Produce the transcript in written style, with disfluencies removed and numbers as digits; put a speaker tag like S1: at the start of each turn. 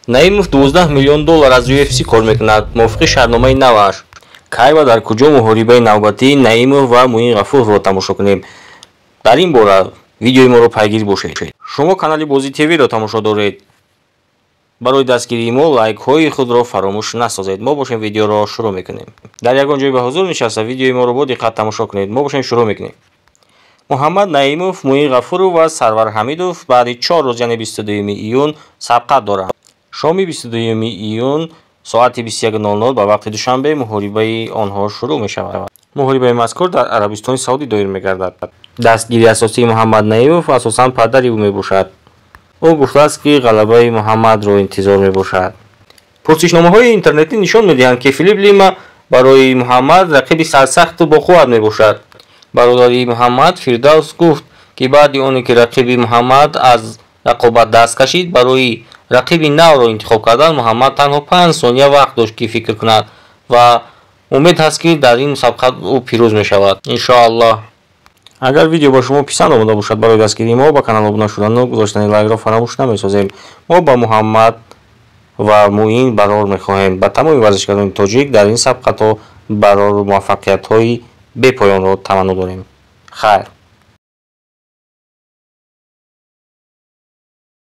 S1: Наимов 12 миллион доллар аз UFC кор мекунад, мувофиқи шартномаи наваш. Кай ва дар куҷо муҳорибаи навбатии Наимов ва Муин Ғафуровро тамошо кунем? Дар ин бора видеои моро пайгир бошед. Шумо канали Бозӣ ТВ-ро тамошо доред. Барои дастгирии мо лайкҳои худро фаромӯш насозед. Мо бошем, видеоро шурӯъ мекунем. Дар ягон ҷой ба ҳузур нишаста, видеои моро бо диққат тамошо кунед. Мо бошем, шурӯъ мекунем. Муҳаммад Наимов, Муин Ғафуров ва Сарвар Ҳамидов баъди 4 рӯз, яъне 22 июн, сабқат доранд. Шоми 22 июн соати 21:00 ба вақти Душанбе муҳорибаи онҳо шурӯъ мешавад. Муҳорибаи мазкур дар Арабистони Саудӣ доир мегардад. Дастгири асосии Муҳаммад Наимов асосан падари ӯ мебошад. Ӯ гуфтааст, ки ғалабаи Муҳаммадро интизор мебошад. Пурсишномаҳои интернетӣ нишон медиҳанд, ки Филип Лима барои Муҳаммад рақиби сарсахту боқувват мебошад. Бародари Муҳаммад Фирдавс гуфт, ки баъди оне ки рақиби Муҳаммад аз рақобат даст кашид, барои рақиби навро интихоб кардан Муҳаммад танҳо 5 сония вақт дошт, ки фикр кунад, ва умед ҳаст, ки дар ин мусобиқа ӯ пирӯз мешавад, иншоаллоҳ. Агар видео ба шумо писанд омода бошад, барои дастгирии мо ба канал обуна шудану гузоштани лайкро фаромӯш намесозем. Мо ба Муҳаммад ва Муин барор мехоҳем. Ба тамоми варзишгарони тоҷик дар ин сабқатҳо барору муваффақиятҳои бепоёнро таманно дорем. Хайр.